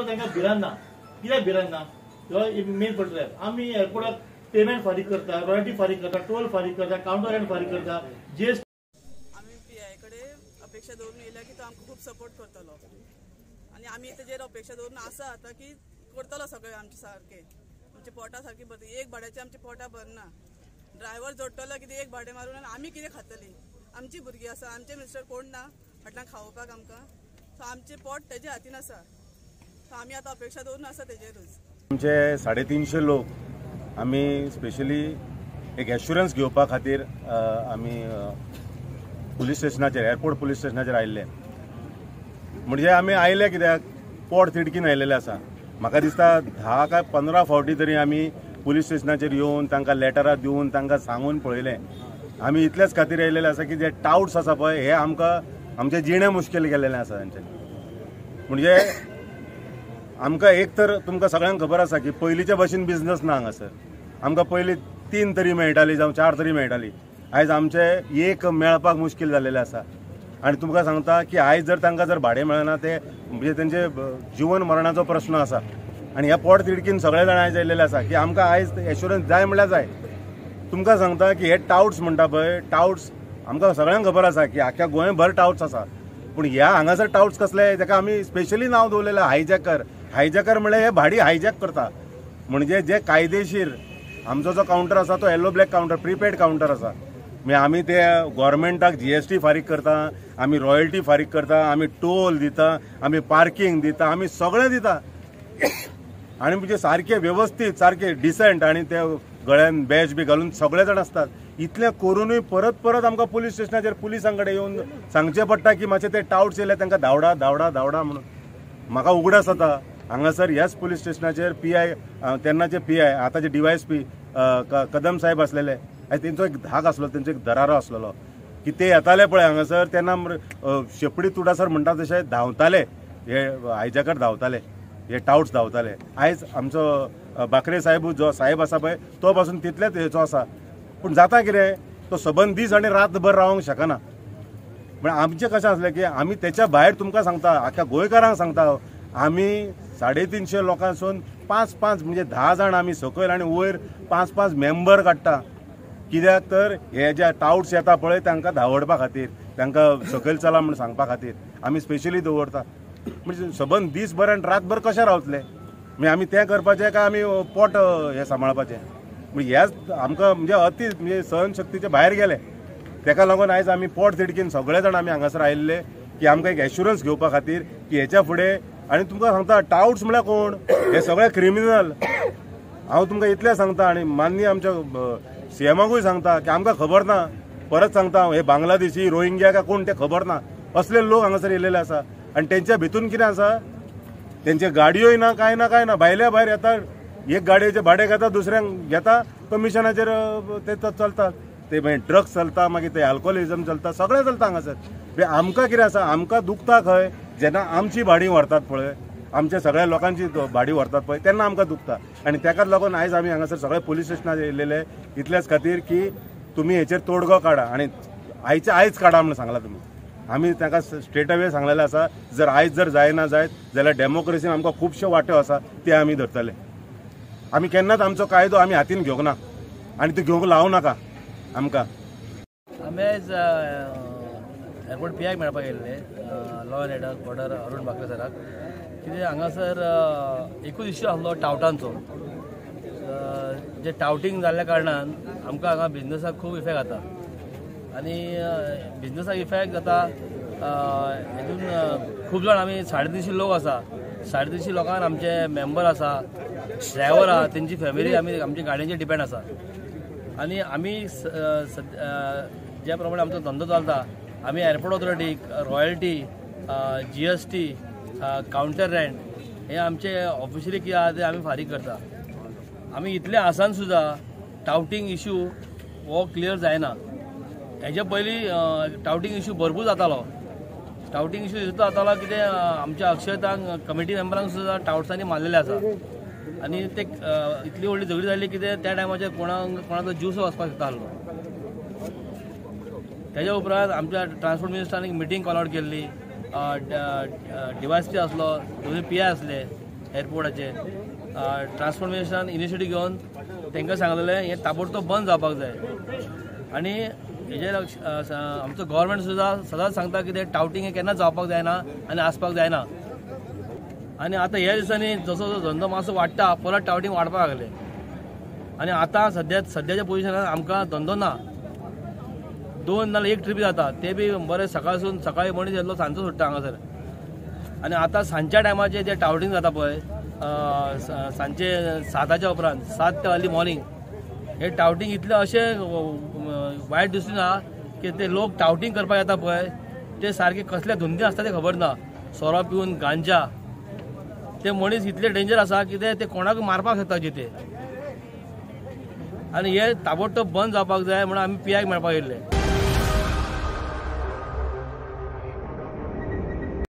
तांकां भिरांत ना. कित्याक भिरांत ना? हो मेन पडटले. आमी एअरपोर्टाक पेमेंट फारीक करता, रॉयल्टी फारीक करता, टोल फारीक करता, कावंटर रेंट फारीक करता, जीएसटी. आमी पी I कडेन अपेक्षा दवरून येयल्या की तो आमकां खूब सपोर्ट करतलो आनी आमी तेजेर अपेक्षा दवरून आसा आतां की करतलो सगळें आमचें सारकें. आमच्या पोटा सारकें भरता, एक भाड्याचें आमच्या पोटा भरना. ड्रायव्हर जोडटलो कितें एक भाडें मारून आनी आमी कितें खातलीं? आमची भुरगीं आसा, आमचे मिनिस्टर कोण ना फाटल्यान खावोवपाक आमकां. सो आमचें पोट तेजे हातीन आसा. सो आमी आतां अपेक्षा दवरून आसा तेजेरूच. आमचे 350 लोक आमी स्पेशली एक एश्युरन्स घेवपा खातीर आमी पुलीस स्टेशनाचेर, एअरपोर्ट पुलीस स्टेशनाचेर आयिल्ले. म्हणजे आमी आयले कित्याक, पोट तिडकीन आयिल्ले आसा. म्हाका दिसता 10 काय 15 फावटी तरी आमी पुलीस स्टेशनाचेर येवन तांकां लेटरां दिवन तांकां सांगून पळयलें. आमी इतलेच खातीर आयिल्ले आसा की जे टावट्स आसा पळय हे आमकां आमचें जिणें मुश्कील केल्लें आसा तांच्यांनी. म्हणजे आमकां एक तर तुमकां सगळ्यांक खबर आसा की पयलींच्या भशेन बिजनस ना हांगासर. आमकां पयलीं 3 तरी मेळटाली जावं 4 तरी मेळटाली, आयज आमचे एक मेळपाक मुश्कील जाल्लें आसा. आनी तुमकां सांगता की आयज जर तांकां जर भाडें मेळना ते म्हणजे तेंचे जिवन मरणाचो प्रश्न आसा. आनी ह्या पोट तिडकीन सगळे जाण आयज आयिल्ले आसा की आमकां आयज एश्युरन्स जाय म्हणल्यार जाय. तुमकां सांगता की हे टावट्स म्हणटा पळय, टावट्स आमकां सगळ्यांक खबर आसा की आख्या गोंयभर टावट्स आसा. पूण ह्या हांगासर टावट्स कसले, ताका आमी स्पेशली नांव दवरलेलें हायजॅकर. हायजॅकर म्हणल्यार हे भाडी हायजॅक करता. म्हणजे जे कायदेशीर आमचो जो कावंटर आसा तो yellow black counter, prepaid counter आसा. म्हणजे आमी ते गोवोरमेंटाक जीएसटी फारीक करता, आमी रॉयल्टी फारीक करता, आमी टोल दिता, आमी पार्किंग दिता, आमी सगळें दिता. आनी म्हणजे सारके वेवस्थीत, सारके डिसंट, आनी ते गळ्यान बॅच बी घालून सगळे जाण आसतात. इतलें करुनूय परत परत आमकां पुलीस स्टेशनाचेर पुलिसां कडेन येवन सांगचें पडटा की मातशे ते टावट्स येयले तांकां धांवडा धांवडा धांवडा म्हणून. म्हाका उगडास जाता हांगासर ह्याच पुलीस स्टेशनाचेर पी I, तेन्नाचे पी I, आतांचे डीवायएसपी कदम साहेब आसलेले. आनी तेंचो एक धाक आसलो, तेंचो एक दरारो आसलेलो की ते येताले पळय हांगासर तेन्ना शेपडी तुडासर म्हणटा तशे धांवताले, हे हायजॅकर धांवताले, हे टावट्स धांवताले. आयज आमचो बाकरे साहेब जो साहेब आसा पळय तो पासून तितलेच हेचो आसा. पूण जाता कितें, तो सबंद दीस आनी रातभर रावंक शकना. पण आमचें कशें आसलें की आमी तेच्या भायर तुमकां सांगता, आख्या गोंयकारांक सांगता, आमी 350 लोकांसून 5-5 म्हणजे 10 जाण आमी सकयल आनी वयर 5-5 मेंबर काडटा. कित्याक तर हे जे टावट्स येता पळय तांकां धांवडपा खातीर, तांकां सकयल चला म्हूण सांगपा खातीर आमी स्पेशली दवरता. म्हणजे सबंद दीसभर आनी रातभर कशें रावतले? म्हणजे आमी तें करपाचें काय आमी पोट हें सांबाळपाचें? म्हणजे ह्याच आमकां म्हणजे अति म्हणजे सहनशक्तीचे भायर गेले. तेका लागून आयज आमी पोट तिडकीन सगळे जाण आमी हांगासर आयिल्ले की आमकां एक एश्युरन्स घेवपा खातीर की हेच्या फुडें. आनी तुमकां सांगता टावट्स म्हळ्यार कोण, हे सगळे क्रिमिनल. हांव तुमकां इतलें सांगता आनी माननीय आमच्या सीएमाकूय सांगता की आमकां खबर ना, परत सांगता हांव, हे बांगलादेशी रोहिंग्या काय कोण ते खबर ना, असले लोक हांगासर येयलेले आसा. आनी तेंच्या भितून कितें आसा, तेंचे गाडयोय ना, कांय ना, कांय ना, भायल्या भायर येता, एक गाडयेचें भाडें घेता, दुसऱ्यांक घेता, कमिशनाचेर ते चलतात. ते मागीर ड्रग्स चलता, मागीर ते अल्कोहोलिजम चलता, सगळें चलता हांगासर. आमकां कितें आसा, आमकां दुखता खंय जेन्ना आमची भाडी व्हरतात पळय, आमच्या सगळ्या लोकांची भाडी व्हरतात पळय तेन्ना आमकां दुखता. आनी तेकाच लागून आयज आमी हांगासर सगळे पुलीस स्टेशनार येयलेले इतल्याच खातीर की तुमी हेचेर तोडगो काडा आनी आयचे आयज काडा म्हूण सांगला तुमी. आमी तांकां स्ट्रेट अवे सांगलेलें आसा, जर आयज जर जायना जायत जाल्यार डेमोक्रेसीन आमकां खुबश्यो वाट्यो आसा ते आमी धरतले. आमी केन्नाच आमचो कायदो आमी हातीन घेवंक ना आनी तो घेवंक लावं नाका आमकां. आमी आयज एअरपोर्ट पी आयक मेळपाक गेल्ले, law and order border Arun Bakre सराक. कितें हांगासर एकूच इश्यू आसलो टावटांचो. जे टावटींग जाल्ल्या कारणान आमकां हांगा बिजनसाक खूब इफेक्ट जाता आनी बिजनसाक इफेक्ट जाता हेतून खूब जाण आमी 350 लोक आसा, 350 लोकांक आमचे मेंबर आसा, ड्रायव्हर आसा, तेंची फॅमिली आमी आमच्या गाडयांचेर डिपेंड आसा. आनी आमी ज्या प्रमाणे आमचो धंदो चलता, आमी एअरपोर्ट ऑथॉरिटीक रॉयल्टी, GST, counter rent हे आमचे ऑफिशियली कितें आहा ते आमी फारीक करता. आमी इतले आसान सुद्दां टावटींग इशू हो क्लियर जायना. हेजे पयलीं टावटींग इशू भरपूर जातालो. टावटींग इशू इतलो जातालो कितें आमच्या अक्षयतांक कमिटी मेंबरांक सुद्दां टावट्सांनी मारलेले आसा आनी ते इतली व्हडली झगडी जाली कितें त्या टायमाचेर कोणाचो जीव सुद्दां वचपाक शकता आसलो. तेज्या उपरांत आमच्या ट्रान्सपोर्ट मिनिस्टरान एक मिटींग कॉल आवट केल्ली, डीवायएसपी आसलो, दोनूय पी I आसले, एअरपोर्टाचे ट्रान्सपोर्ट मिनिस्टरान इनिशिएटीव घेवन तांकां सांगलेलें हें ताबडतोब बंद जावपाक जाय. आनी हेजेर आमचो गव्हर्मेंट सुद्दां सदांच सांगता की ते टावटींग हें केन्नाच जावपाक जायना आनी आसपाक जायना. आनी आतां ह्या दिसांनी जसो जसो धंदो मातसो वाडटा परत टावटींग वाडपाक लागले आनी आतां सद्याच्या पोजिशनान आमकां धंदो ना. 2 नाल्यार 1 ट्रीप जाता, ते बी बरें सकाळसून सकाळी मनीस येतलो सांजचो सुट्टा हांगासर. आनी आतां सांजच्या टायमाचेर जे टावटींग जाता पळय सांजचे 7 उपरांत 7 ते अर्ली मॉर्निंग हे टावटींग इतलें अशें वायट दिसून ना की ते लोक टावटींग करपाक येता पळय ते सारके कसले धुंदी आसता ते खबर ना. सोरो पिवन गांजा ते मनीस इतले डेंजर आसा की ते कोणाक मारपाक शकता जिते. आनी हे ताबडतोब बंद जावपाक जाय म्हणून आमी पीआयक मेळपाक येयल्ले.